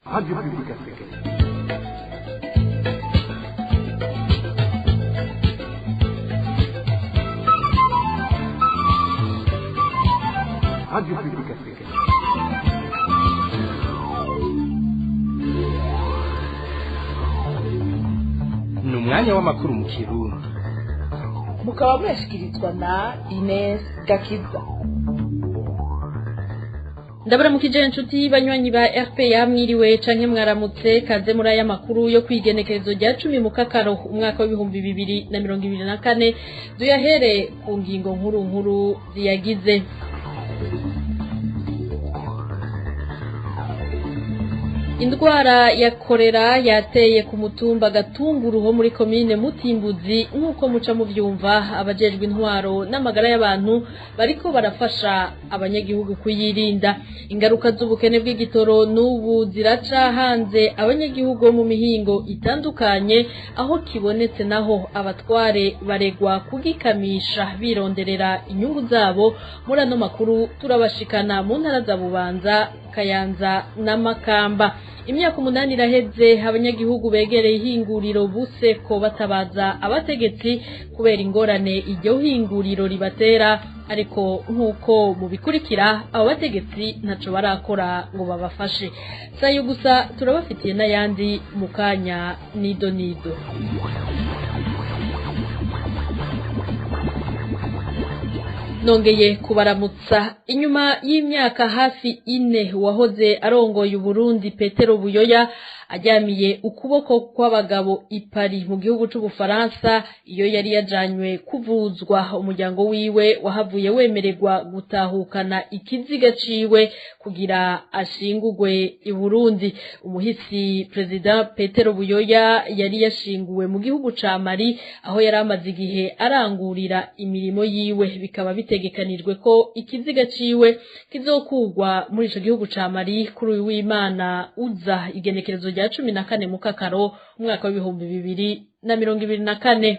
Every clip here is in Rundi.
Radio Publique Africaine. Radio Publique Africaine. Ni umwanya w'amakuru mu Kirundi. Mukaba muyashyikirizwa na Ines Gakiza. Ndabaramukije inshuti banywanyi ba RPA, mwiriwe canke mwaramutse. Kaze muri aya makuru yo kwigenekerezo rya 10 mukakaro umwaka w'2024. Duyahere ku ngingo nkuru nkuru ziyagize. Indwara ya korera yateye ku mutumba Gatunguru ho muri komine Mutimbuzi. Nk'uko muca muvyumva, abajejwe intwaro n'amagara y'abantu bariko barafasha abanyagihugu kuyirinda. Ingaruka z'ubukene bw'igitoro n'ubu ziraca hanze abanyagihugu bo mu mihingo itandukanye. Aho kibonetse naho, abatware baregwa kugikamisha bironderera inyungu zabo. Muri ano makuru turabashikana mu ntara za Bubanza, Kayanza na Makamba. Imyaka 8 iraheze abanyagihugu begereye ihinguriro Buseko batabaza abategetsi kubera ingorane iryo hinguriro ribatera, ariko nk'uko mubikurikira, abo bategetsi ntaco barakora ngo babafashe. Sayo gusa, turabafitiye n'ayandi mu kanya nido nido. Nongeye kubaramutsa. Inyuma y'imyaka hafi 4 wahoze arongoye Uburundi Petero Buyoya ajyamiye ukuboko kw'abagabo i Paris mu gihugu c'Ubufaransa, iyo yari yajanywe kuvuzwa, umuryango wiwe wahavuye wemererwa gutahukana ikiziga ciwe kugira ashingurwe i Burundi. Umuhisi President Petero Buyoya yari yashinguwe mu gihugu ca Mali, aho yari amaze igihe arangurira imirimo yiwe. Bikaba bitegekanijwe ko ikiziga ciwe kizokugwa muri ico gihugu ca Mali kuri uyu w'Imana uza, igenekerezo rya 14 mukakaro umwaka w'2024.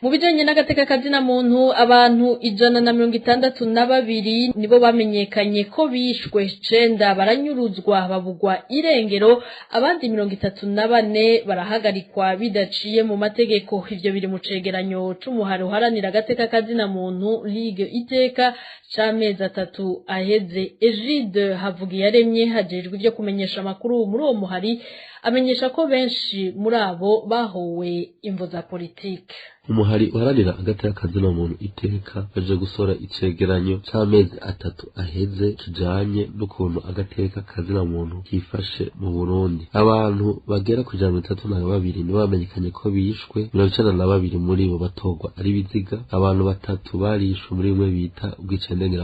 Mu bijanye n'agateka kazina muntu, abantu 162 nibo bamenyekanye ko bishwe, 9 baranyuruzwa babugwa irengero, abandi 34 barahagarikwa bidaciye mu mategeko. Ivyo biri mu cegeranyo c'umuhari uharanira agateka kazina muntu Ligue Iteka c'amezi 3 aheze. Egide Havugiyaremye hajejwe ivyo kumenyesha amakuru muri uwo muhari amenyesha ko benshi muri abo bahowe imvo za politike. Umuhari uharanira agateka kazina muntu Iteka baje gusora icegeranyo c'amezi 3 aheze kijanye n'ukuntu agateka kazina muntu kifashe mu Burundi. Abantu bagera ku 132 nibo bamenyekanye ko bishwe, 92 muri bo batorwa ari biziga. Abantu 3 barishwe muri bimwe bita ubwicanyi,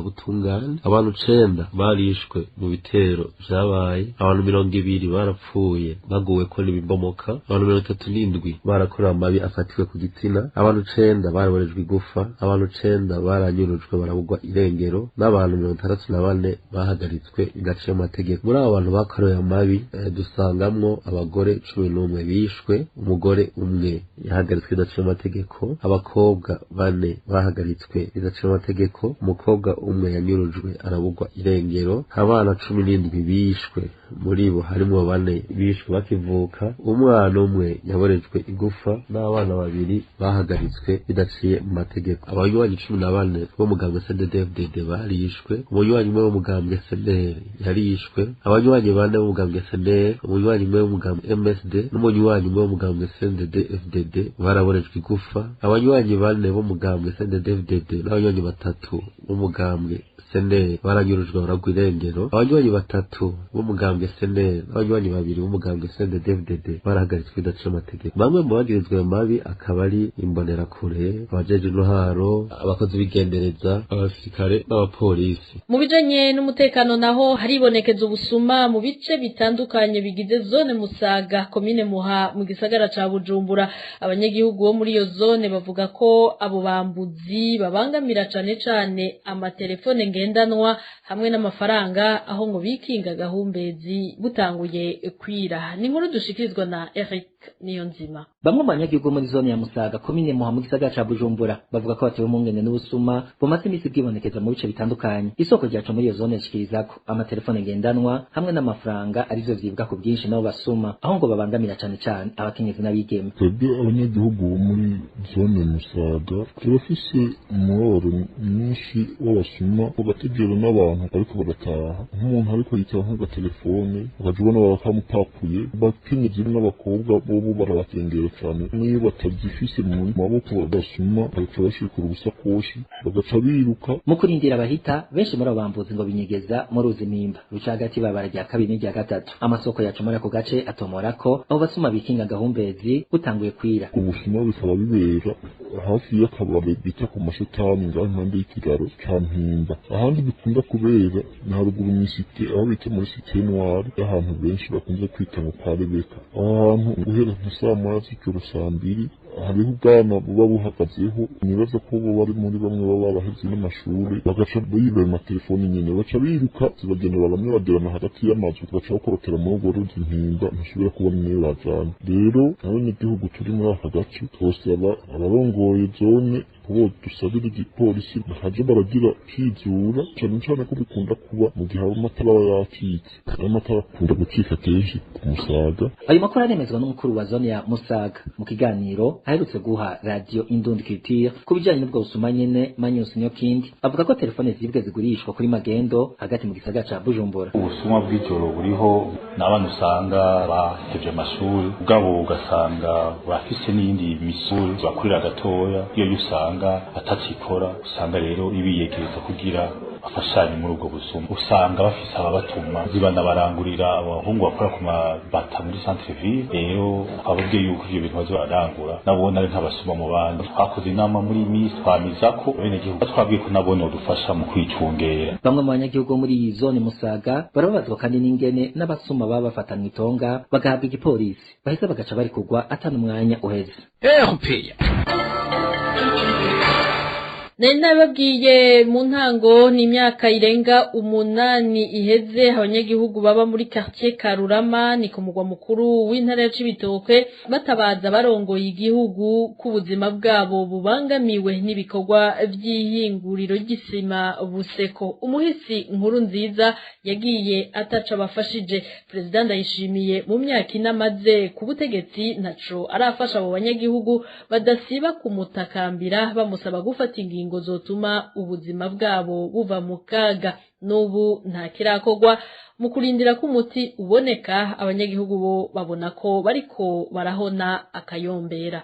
abantu 9 barishwe mu bitero vyabaye, abantu 20 barapfuye baguwe ko n'ibibomoka, abantu 37 barakorewe amabi afatiwe ku gitsina, abantu 9 baraborejwe igufa, abantu 9 baranyurujwe barabugwa irengero, n'abantu 64 bahagaritswe bidaciye mu mategeko. Muri abo bantu bakorewe amabi dusangamwo abagore 11 bishwe, umugore umwe yahagaritswe bidaciye mu mategeko, abakobwa 4 bahagaritswe bidaciye mu mategeko, umukobwa umwe yanyurujwe arabugwa irengero, abana 17 bishwe, muri bo harimwo 4 bishwe bakivuka, umwana umwe yaborejwe igufa, n'abana 2 bahagaritswe bidaciye mu mategeko. Abanywanyi 14 b'umugambwe CNDD-FDD barishwe, umunywanyi umwe w'umugambwe CNL yarishwe, abanywanyi 4 b'umugambwe CNL, umunywanyi umwe w'umugambwe MSD n'umunywanyi umwe w'umugambwe CNDD-FDD baraborejwe igufa, abanywanyi 4 b'umugambwe CNDD-FDD n'abanywanyi 3 b'umugambwe CNL baranyurujwe baragwa irengero, abanywanyi 3 b'umugambwe CNL n'abanywanyi 2 b'umugambwe CNDD-FDD barahagaritswe bidaciye amategeko. Bamwe mu bagirizwe mabi akaba ari imbonerakure, abajeje intwaro, abakozi b'igendereza, abasirikare n'abapolisi. Mu bijanye n'umutekano naho, haribonekeza ubusuma mu bice bitandukanye bigize zone Musaga, komine Muha, mu gisagara ca Bujumbura. Abanyagihugu bo muri iyo zone bavuga ko abo bambuzi babangamira cane cane amatelefone ngendanwa hamwe n'amafaranga, aho ngo bikinga gahumbezi butanguye kwira. Ni inkuru dushikirizwa na Eric Niyonzima. Bamwe mu banyagihugu muri zone ya Musaga, komine komine Muha mu gisagara ca Bujumbura bavuga ko batewe impungenge n'ubusuma bumaze imisi bwibonekeza mu bice bitandukanye. Isoko ryacu muri iyo zone rishikirizako amatelefone ngendanwa hamwe n'amafaranga arivyo vyibwa ku bwinshi n'abo basuma, aho ngo babangamira cane cane abakenyezi n'abigeme. Twebwe abanyagihugu bo muri zone Musaga turafise umubabaro mwinshi w'abasuma, bagategera n'abantu ariko bagataha, nk'umuntu ariko yitaba nk'agatelefone ukaja ubona bakamupapuye. Abakenyezi n'abakobwa bobo barabatengera cane, n'iyo batazifise mu maboko bagasuma bagaca bashikura ubusakoshi bagaca biruka. Mu kurindira abahita, benshi muri abo bambuzi ngo binyegeza mu ruzi Mpimba ruca hagati y'ibabara rya kabiri n'irya gatatu. Amasoko yacu muri ako gace atomora ko abo basuma bikinga agahumbezi butanguye kwira. Ubusuma bikaba bibera hafi y'akabare bita ku Mashetani, ngaho impande y'ikiraro ca Mpimba. Ahandi bikunda kubera ni haruguru mw'isite, aho bita muri Cité Noire, ahantu benshi bakunze kwita ngo kwa Rebeka. Aho hantu guhera nka saa 1 z'ijoro, saa 2, hariho ubwana buba buhagazeho, nibaza ko bo bari muri bamwe baba barahevye n'amashuri, bagaca biba amatelefoni nyene, baca biruka zibagenda baranyuragirana hagati y'amazu, bagaca bakorokera muri urwo ruzi Mpimba, ntusubira kubona niyo bajana. Rero abenegihugu turi muri aka gace twosaba abarongoye zone ko dusabira igipolisi bakaja baragira kizura, cane cane ko bikunda kuba mu gihe amatara aba yacitse. Ayo matara akunda gucika kenshi ku Musaga. Ayo makuru aremezwa n'umukuru wa zone ya Musaga mu kiganiro aherutse guha Radio Indundi Culture ku bijanye n'ubwo busuma nyene. Manius Nyokindi avuga ko telefone zibwe zigurishwa kuri magendo hagati mu gisagara ca Bujumbura. Ubusuma bw'ijoro buriho, n'abana usanga bahevye amashuri, ubwabo ugasanga bafise n'iyindi misuri bakurira gatoya, iyo usanga atacikora, usanga rero ibiyegereza kugira bafashanye muri ubwo busuma. Usanga bafise ababatuma zibanabarangurira, abahungu bakora ku mabata muri centre ville. Rero twababwiye yuko ivyo bintu baza bararangura nabona ari nk'abasuma mu bandi. Twakoze inama muri iyi minsi, twamizako abenegihugu, twabwiye ko nabone dufasha mu kwicungera. Bamwe mu banyagihugu bo muri iyi zone Musaga barababazwa kandi n'ingene n'abasuma baba bafatanwe itonga bagahabwa igipolisi, baheza bagaca bari kugwa atana umwanya uheze. Nari nababwiye mu ntango, ni imyaka irenga 8 iheze abanyagihugu baba muri quartier Karurama, ni ku mugwa mukuru w'intara ya Cibitoke, batabaza barongoye igihugu ku buzima bwabo bubangamiwe n'ibikorwa vy'ihinguriro ry'isima Buseko. Umuhisi Nkuru Nziza yagiye ataca abafashije. Perezida Ndayishimiye mu myaka 4 amaze ku butegetsi ntaco arafasha abo banyagihugu badasiba kumutakambira bamusaba gufata ingingo zotuma ubuzima bwabo buva mu kaga. N'ubu nta kirakorwa. Mu kurindira ko umuti uboneka, abanyagihugu bo babona ko bariko barahona akayombera.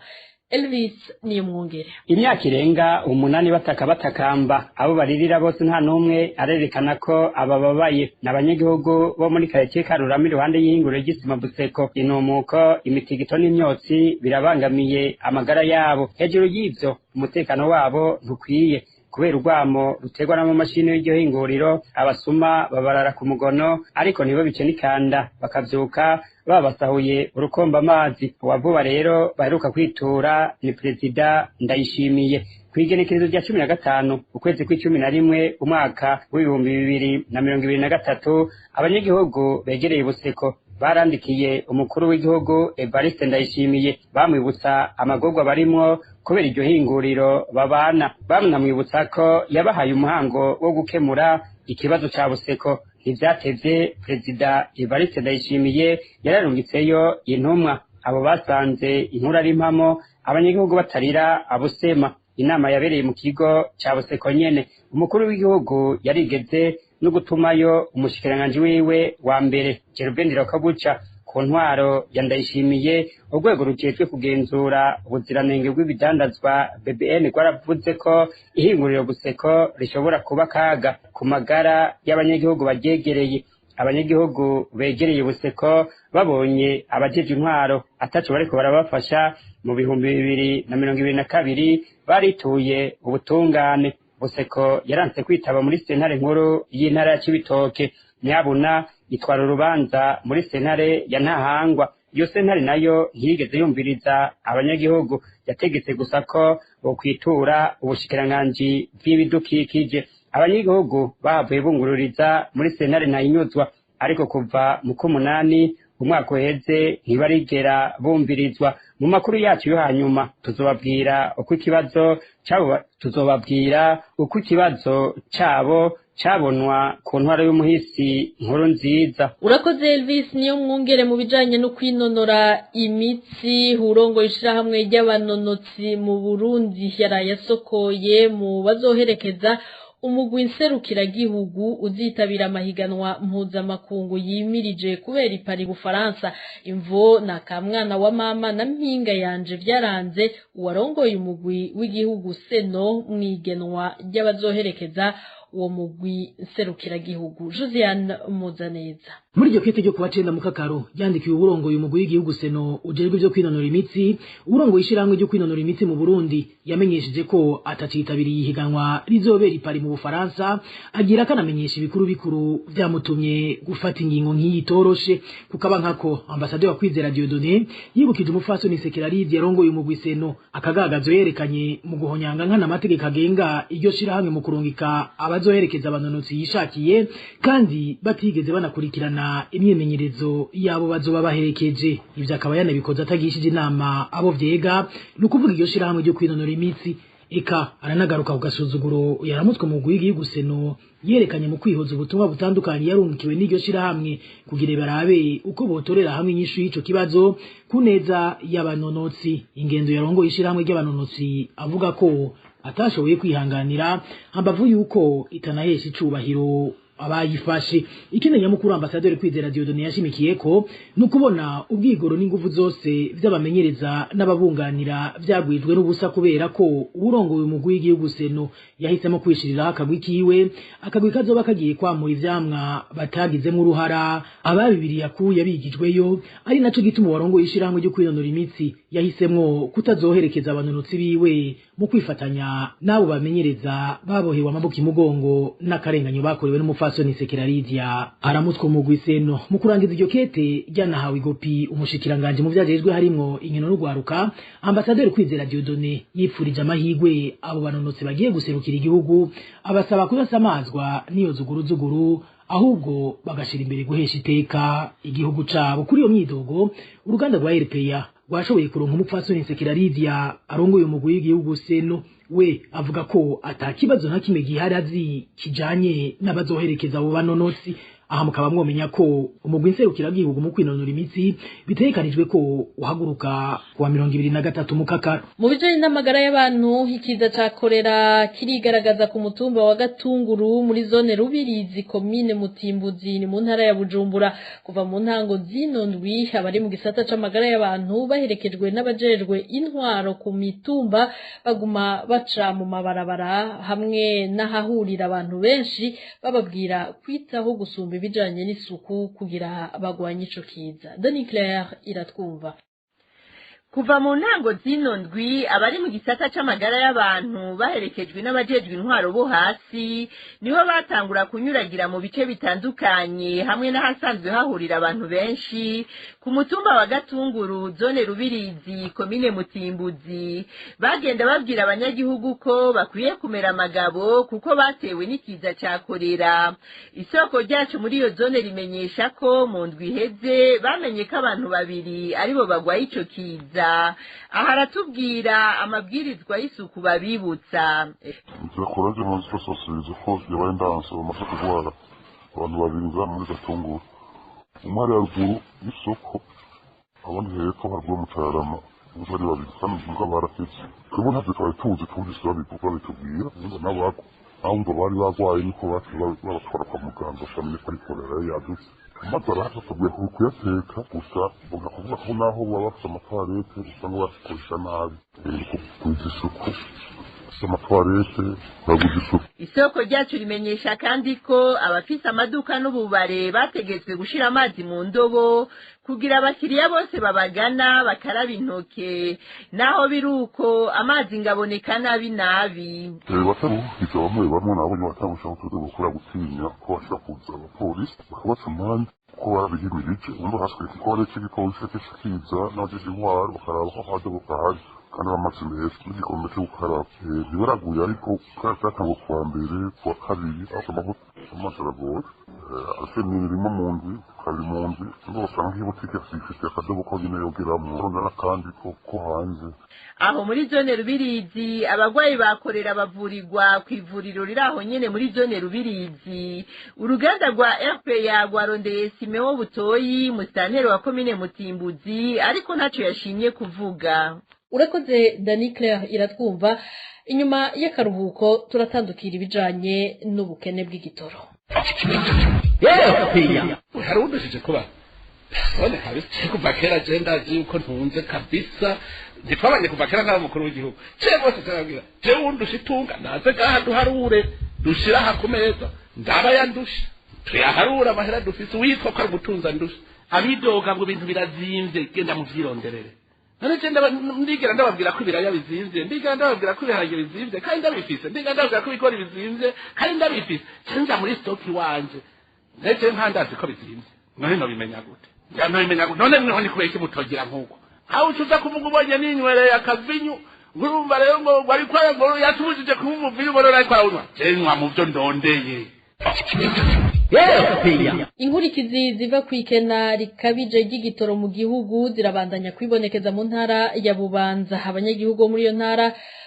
Elvis niyo mwongere. Imyaka irenga 8 bataka batakamba, abo baririra bose nta n'umwe arerekana ko abababaye. N'abanyagihugu bo muri quartier Karurama iruhande y'ihinguriro ry'isima Buseko. Inumuko, imitigito n'imyotsi birabangamiye amagara yabo. Hejuru y'ivyo, umutekano wabo ntukwiye kubera urwamo ruterwa n'amamashini y'iryo hinguriro. Abasuma babarara ku mugono, ariko ntibo bice n'ikanda, bakavyuka babasahuye urukomba amazi. Uwavuba rero baheruka kwitura ni Perezida Ndayishimiye. Kw'igenekerezo rya 15 ukwezi kw'11 umwaka w'2023, abanyagihugu begereye Buseko barandikiye umukuru w'igihugu Evariste Ndayishimiye, bamwibutsa amagorwa barimwo kubera iryo hinguriro babana, bamwamwibutsa ko yabahaye umuhango wo gukemura ikibazo ca Buseko. Ntivyatevye, Perezida Evariste Ndayishimiye yararungitseyo intumwa. Abo basanze inkuru ari impamo, abanyagihugu batarira abusema. Inama yabereye mu kigo ca Buseko nyene. Umukuru w'igihugu yarigeze no gutumayo umushikiranganji wiwe wa mbere Gervais Ndirakobuca. Ku ntwaro ya Ndayishimiye, urwego rujejwe kugenzura ubuziranenge bw'ibidandazwa BBN rwaravuze ko ihinguriro Buseko rishobora kuba akaga ku magara y'abanyagihugu baryegereye. Abanyagihugu begereye Buseko babonye abajeje intwaro ataco bariko barabafasha, mu 2022 barituye ubutungane. Buseko yaranse kwitaba muri sentare nkuru y'intara ya Cibitoke, nyabuna itwara urubanza muri sentare ya Ntahangwa. Iyo sentare nayo ntiyigeze yumviriza abanyagihugu, yategetse gusa ko bokwitura ubushikiranganji bw'ibidukikije. Abanyagihugu bahavuye bungururiza muri sentare Ntahinyuzwa, ariko kuva mu k'umunani Umwaka uheze ntibarigera bumvirizwa. Mu makuru yacu yo hanyuma tuzobabwira uko ikibazo cabo tuzobabwira uko ikibazo cabo cabonwa ku ntwaro y'umuhisi Nkuru Nziza. Urakoze Elvis. Niyo mwungere mu bijanye no kwinonora imitsi, urongo ishirahamwe ry'abanonotsi mu Burundi yaraye asokoye mu bazoherekeza umugwi nserukiragihugu uzitabira amahiganwa mpuzamakungu yimirije kubera i Paris, Bufaransa. Imvo na kamwana wa mama na mpinga yanje vyaranze uwarongoye umugwi w'igihugu Seno mwigenwa ry'abazoherekeza uwo mugwi nserukiragihugu, Josiane Muzaneza. Muri iryo kete ryo kuwa 9 Mukakaro ryandikiwe uburongoye umugwi w'igihugu Seno ujejwe ivyo kwinonora imitsi, uburongoye ishirahamwe ryo kwinonora imitsi mu Burundi yamenyesheje ko atacitabiriye ihiganwa rizobera i Paris mu Bufaransa. Agira akanamenyesha ibikuru bikuru vyamutumye gufata ingingo nk'iyi itoroshe. Kukaba nkako, ambasaderi wa Kwizera Dieudonné yibukije umupfasoni Sekerarizi yarongoye umugwi Seno akagagazo yerekanye mu guhonyanga nkana amategeko agenga iryo shirahamwe mu kurungika abazoherekeza abanonotsi yishakiye, kandi batigeze banakurikirana imyimenyerezo yabo bazoba baherekeje. Ivyo akaba yanabikoze atagishije inama abo vyega, ni ukuvuga iryo shirahamwe ryo kwinonora imitsi. Eka aranagaruka ku gasuzuguro yaramutswe mu w'igihugu Seno yerekanye mu kwihoza ubutumwa butandukanye yarungikiwe n'iryo shirahamwe kugira barabe uko botorera hamwe inyishu y'ico kibazo ku neza y'abanonotsi. Ingendo yarongoye ishirahamwe ry'abanonotsi avuga ko atashoboye kwihanganira, hambavu yuko itanahesha icubahiro abayifashe. Ikindi nyamukuru ambasaderi Kwizera Dieudonné yashimikiye ko nukubona ubwigoro n'inguvu zose vy'abamenyereza n'ababunganira vyagwijwe n'ubusa, kubera ko uburongoye umugwi w'igihugu Seno yahisemo kwishiriraho akagwi kiwe, akagwi kazoba kagiye kwamura ivyamwa batagizemwo uruhara ababibiri yakuye bigijweyo. Ari naco gituma uwarongoye ishirahamwe ryo kwinonora imitsi yahisemwo kutazoherekeza abanonotsi biwe mu kwifatanya n'abo bamenyereza babohewe amaboko imugongo n'akarenganyo bakorewe n'umupfasoni Sekeraridia aramutswe umugwi Seno. Mu kurangiza iryo kete ryanahawe igopi umushikiranganje mu vyajejwe harimwo inkino n'urwaruka, ambasaderi Kwizera Dieudonné yipfurije amahigwe abo banonotsi bagiye guserukira igihugu, abasaba kudasamazwa n'iyo zuguruzuguru, ahubwo bagashira imbere guhesha iteka igihugu cabo. Kuri iyo myidogo, uruganda rwa RPA rwashoboye kuronka umupfasoni Sekeraridia arongoye umugwi w'igihugu Seno. We avuga ko ata kibazo na kimwe gihari azi kijanye n'abazoherekeza abo banonotsi. Aha mukaba mwomenya ko umugwi nserukiragihugu mu kwinonora imitsi bitegekanijwe ko uhaguruka kuwa 23 Mukakaro. Mu bijanye n'amagara y'abantu, ikiza ca korera kirigaragaza ku mutumba wa Gatunguru muri zone Rubirizi, komine Mutimbuzi, ni mu ntara ya Bujumbura. Kuva mu ntango zino ndwi, abari mu gisata c'amagara y'abantu baherekejwe n'abajejwe intwaro ku mitumba baguma baca mu mabarabara hamwe n'ahahurira abantu benshi, bababwira kwitaho gusumba ibijanye n'isuku kugira bagwanye ico kiza. Denis Claire Iratwumva. Kuva mu ntango zino ndwi, abari mu gisata c'amagara y'abantu baherekejwe n'abajejwe intwaro bo hasi niho batangura kunyuragira mu bice bitandukanye hamwe n'ahasanzwe hahurira abantu benshi ku mutumba wa Gatunguru, zone Rubirizi, komine Mutimbuzi. Bagenda babwira abanyagihugu ko bakwiye kumera amagabo kuko batewe n'ikiza ca korera. Isoko ryacu muri iyo zone rimenyesha ko mu ndwi iheze bamenye ko abantu babiri aribo bagwaye ico kiza. Aha aratubwira amabwirizwa y'isuku babibutsa. Turakora munsi basosiriza ko yabaye ndanse, bamaze kurwara abantu babiri ngaha muri Gatunguru: umwe ari haruguru y'isoko, abandi hepfo haruguru mu Cararama. Bose ari babiri kandi mbwa barakitse. Twebwe ntavyo twari tuzi, twumvise babitubwira numva nabo ahubwo bari bagwaye, niko baciye babatwara kwa muganga, bashamenye ko ari korera yadutse. Amazi arahari, tugiye kuyateka gusa. Mbona kuvuga ko naho baba bafite amatoilette usanga bayakoresha nabi. Kugwiza isuku, amatoilette, baguze isuku. Isoko ryacu rimenyesha kandi ko abafise amaduka n'ububare bategetswe gushira amazi mu ndobo kugira abakiriya bose babagana bakaraba intoke. Naho biri uko, amazi ngaboneka nabi nabi. Bataruhiza bamwe bamwe nabonye batangusha utuze gukora gutinya ko bashobora kuza abapolisi bakabaca amande ko barabihimirije. Umva hasigaye kuko hari igipolisi kenshi kiza n'abajeje intwaro bakaraba ko haje gahari kandi amazi meza n'igikombe cyo gukaraba. Ntibaraguye, ariko kandi byatangwa kuwa mbere, kuwa kabiri, aho amazi aragoye. Afite rimwe mu ndwi, kabiri mu ndwi, usanga nk'ibutike ifite akadobo konyine yogeramwo, urumva n'akandi ko hanze. Aho muri zone Rubirizi, abagwayi bakorera bavurirwa ku ivuriro riri aho nyene muri zone Rubirizi. Uruganda rwa RPA rwarondeye Simeo Butoyi, musitanteri wa komine Mutimbuzi, ariko ntaco yashimye kuvuga. Urakoze Dani Claire Iratwumva. Inyuma y'akaruhuko turatandukira ibijanye n'ubukene bw'igitoro. Hari uwudushije kuba none kabisa kuva kera je ndazi yuko ntunze kabisa, ntitwabanye kuva kera nk'aba mukuru w'igihugu ce bose turabwira je wundusha itunga naze ngaha duharure, dushira aha ku meza, ndaba yandusha, tuyaharure amahera dufise. Witwa ko ari umutunzi andusha, abidoga ngo ibintu birazimvye, genda muvyironderere. None je ndigera ndababwira ko ibiraya bizimvye, ndigera ndababwira ko ibiharage bizimvye kandi ndabifise, ndigera ndababwira ko ibigori bizimvye kandi ndabifise? Je nja muri stock iwanje, ndetse nkandazi ko bizimvye, none nobimenya gute? Nobimenya gute? None mweho ni kubera iki mutogira nk'uko aho ucuza kuvuga ubonye ninywereye akavinyu, urumva rero ngo ariko ngo yatubujije kunywa umuvinyu, ngo none ariko arawunywa? Je nywa mu byo ndondeye. Inkurikizi ziva ku ikena rikabije ry'igitoro mu gihugu zirabandanya kwibonekeza mu ntara ya Bubanza. Abanyagihugu bo muri iyo ntara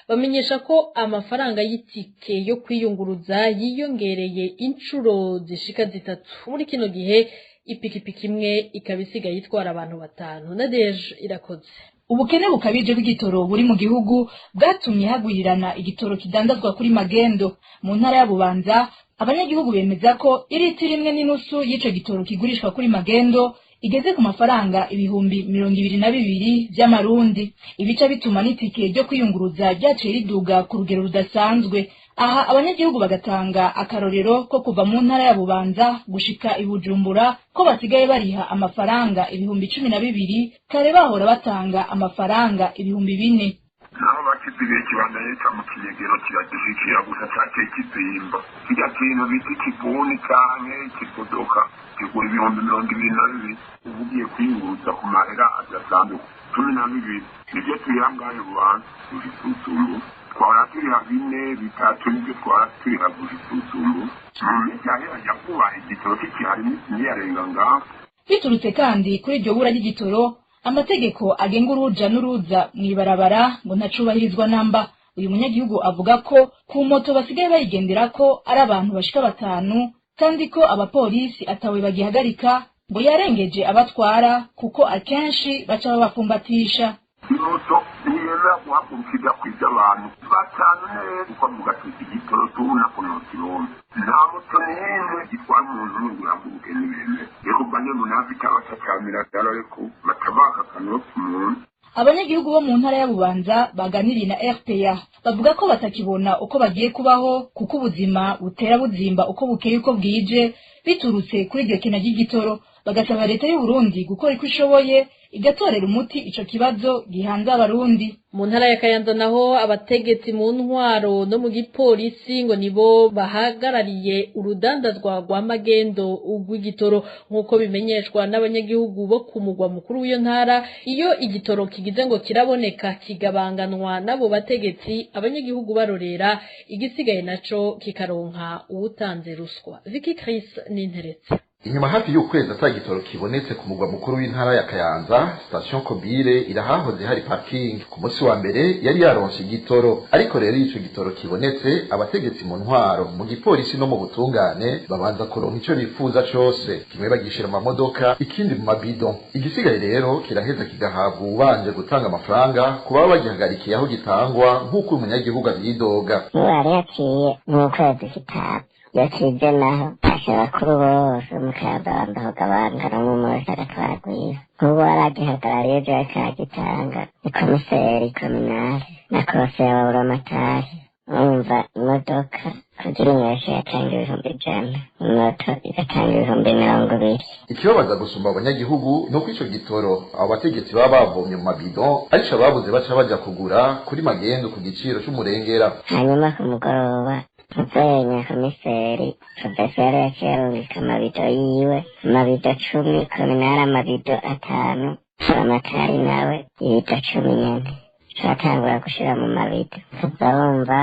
bamenyesha ko amafaranga y'itike yo kwiyunguruza yiyongereye inshuro zishika zitatu muri kino gihe, ipikipiki imwe ikaba isigaye itwara abantu batanu. Nadeje Irakoze. Ubukene bukabije bw'igitoro buri mu gihugu bwatumye hagwirirana igitoro kidandazwa kuri magendo. Mu ntara ya Bubanza, abanyagihugu bemeza ko iritiro imwe n'inusu y'ico gitoro kigurishwa kuri magendo igeze ku mafaranga 22,000 vy'amarundi, ibica bituma n'itike ryo kwiyunguruza ryaciye riduga ku rugero rudasanzwe. Aha abanyagihugu bagatanga akarorero ko kuva mu ntara ya Bubanza gushika i Bujumbura ko basigaye bariha amafaranga 12,000, kare bahora batanga amafaranga 4,000. Naho bakizibiye kibandanye ca mu kinyegero kiradushikira gusa, caciye kizimba. Kirya kintu bita ikibuni canke ikivodoka kigura 22,000, uba ugiye kwiyunguruza ku mahera adasanzwe 12,000. Nivyo turiha ngahe Bubanza gushika ubu. Twahora turiha 4, 3, nivyo twahora turiha gushika ubu. Mu minsi yahera kuba igitoro kikihari ntiyarenga ngaho. Biturutse kandi kuri iryo bura ry'igitoro, amategeko agenga uruja n'uruza mw'ibarabara ngo ntacubahirizwa namba. Uyu munyagihugu avuga ko ku moto basigaye bayigenderako ari abantu bashika batanu, kandi ko abapolisi atawe bagihagarika ngo yarengeje abatwara, kuko akenshi baca babafumbatisha. Imoto ntiyemera guhaguruka ijya kwiza abantu batanu neza, uko avuga ati igitoro tubona ko nokirombe, nta moto n'imwe itwara umuntu umwe ngo ihaguruke, ntibemere. Rero mbanye munafi cyabacacamira ariko batabaka akanoti umuntu. Abanyagihugu bo mu ntara ya Bubanza baganiriye na RPA bavuga ko batakibona uko bagiye kubaho, kuko ubuzima butera buzimba uko bukeye uko bwije biturutse kuri iryo kena ry'igitoro, bagasaba leta y'u Burundi gukora uko ishoboye igatorera umuti ico kibazo gihanze Abarundi. Mu ntara ya Kayanza naho, abategetsi mu ntwaro no mu gipolisi ngo nibo bahagarariye urudandazwa rwa magendo rw'igitoro, nk'uko bimenyeshwa n'abanyagihugu bo ku mugwa mukuru w'iyo ntara. Iyo igitoro kigize ngo kiraboneka, kigabanganwa n'abo bategetsi, abanyagihugu barorera, igisigaye naco kikaronka uwutanze ruswa. Vicky Chris Ninteretse. Inyuma hafi y'ukwezi ata gitoro kibonetse ku mugwa mukuru w'intara ya Kayanza, station Kobire irahahoze hari parking ku munsi wa mbere yari yaronse igitoro. Ariko rero ico gitoro kibonetse, abategetsi mu ntwaro, mu gipolisi no mu butungane babanza kuronka ico bifuza cose. Kimwe bagishira mu mamodoka, ikindi mu mabido. Igisigaye rero kiraheza kigahabwa uwubanje gutanga amafaranga ku baba bagihagarikiye aho gitangwa, nk'uko umunyagihugu avyidoga. Niba yaciye nk'ukwezi kitaba yacize, naho asha bakuru bose mu Kayanza bambaho n'umwe wese agatwaragwira. Nk'ubu waragihagarariye ejo ariko aragitanga ni komiseri kominari na konseye wa buramatari. Urumva imodoka kugira inyweshe yatanga 100,000, imoto igatanga 20,000. Ikibabaza gusumba abanyagihugu ni uko ico gitoro abo bategetsi baba bavomye mu mabido arico ababuze baca baja kugura kuri magendu ku giciro c'umurengera. Hanyuma ku mugoroba muvenya komiseri profeseri yaciye arungika amabido yiwe, amabido 10, kominari amabido 5, buramatari nawe ibido 10 nyene. Turatangura gushira mu mabido, ukaza wumva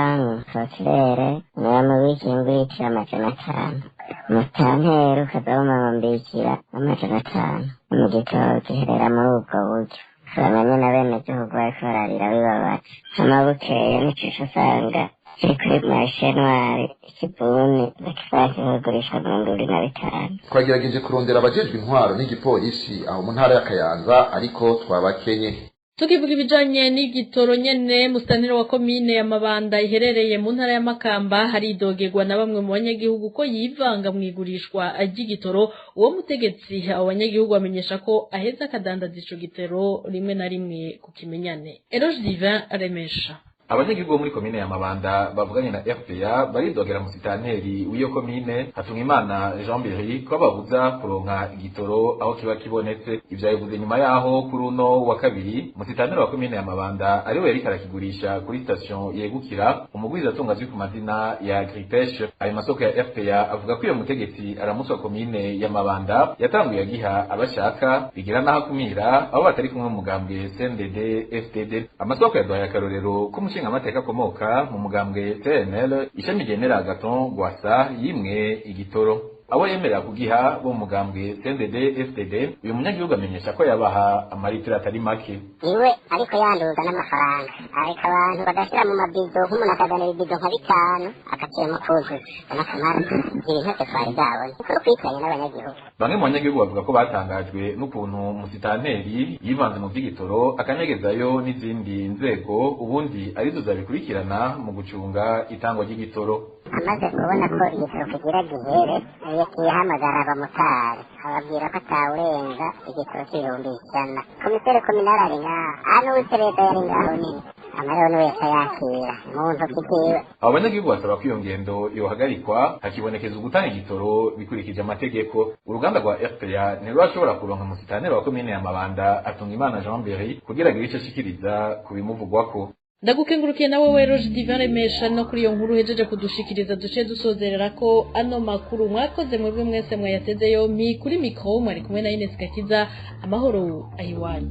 korotire niyo mubiki ngwikira 500, umutanteri ukaza wumva ngo mbikira 500. Mu gitoro giherera muri ubwo buryo, usanga nyene abenegihugu bariko bararira bibabaje. Hama bukeye nicisha usanga kiri kuri marishe ntwari ikibuni bakisaba kikugurisha 25. Twagerageje kurondera abajejwe intwaro n'igipolisi aho mu ntara ya Kayanza, ariko twabakenye. Tukivuga ibijanye n'igitoro nyene, musitanteri wa komine ya Mabanda iherereye mu ntara ya Makamba haridogerwa na bamwe mu banyagihugu ko yivanga mu igurishwa ry'igitoro. Uwo mutegetsi abo banyagihugu bamenyesha ko aheza akadandaza ico gitoro rimwe na rimwe ku kimenyane. Eloge Divin Remesha. Abanyagihugu bo muri komine ya Mabanda bavuganye na RPA baridogera musitanteri w'iyo komine Hatungimana Jean Berry ko babuza kuronka igitoro aho kiba kibonetse. Ivyo yabivuze nyuma yaho kuri uno wa kabiri musitanteri wa komine ya Mabanda ariwe yariko arakigurisha kuri station yegukira umugwizatunga azwi ku mazina ya Agripeshe. Ayo masoko ya RPA avuga ko iyo mutegetsi aramutswa komine ya Mabanda yatanguye agiha abashaka bigira n'aho akumira abo batari kumwe mu mugambwe CNDD FDD. Amasoko yaduhaye akarorero ko umushingamateka akomoka mu mugambwe CNL ishami ryemera Agathon Rwasa yimwe igitoro abo yemerera kugiha bo mu mugambwe CNDD FDD. Uyu munyagihugu amenyesha ko yabaha amaritiro atari make. Iwe ariko yanduza n'amafaranga, ariko abantu bagashyira mu mabido, nk'umuntu akazana ibibido nka 5 agaciyemo kuzuza n'akamara. Ibi ntacyo twari bwabone kuko kwitiranya n'abanyagihugu. Bamwe mu banyagihugu bavuga ko batangajwe n'ukuntu musitanteri yivanze mu vy'igitoro akanyegezayo n'izindi nzego ubundi arizo zabikurikirana mu gucunga itangwa ry'igitoro. Amaze kubona ko igitoro kigira gihere, yahamagara abamotari ababwira ko atawurenza igitoro c'100,000. Komiseri kominari ari ngaho, hano wese leta yari ngaho nyine, amarero ni wese ayakira mu ntoki ziwe. Abo banyagihugu basaba ko iyo ngendo yohagarikwa hakibonekeza ugutanga igitoro bikurikije amategeko. Uruganda rwa RPA ntirurashobora kuronka musitanteri wa komine ya Mabanda Atungimana Jean Berry kugira agire ico ashikiriza ku bimuvugwako. Ndagukengurukiye nawe we Roger Divin Remesha no kuri iyo nkuru hejeje kudushikiriza. Duce dusozerera ko ano makuru mwakoze mwebwe mwese mwayateze yompi. Kuri mikro mwari kumwe na Ines Gakiza. Amahoro ahiwanyu.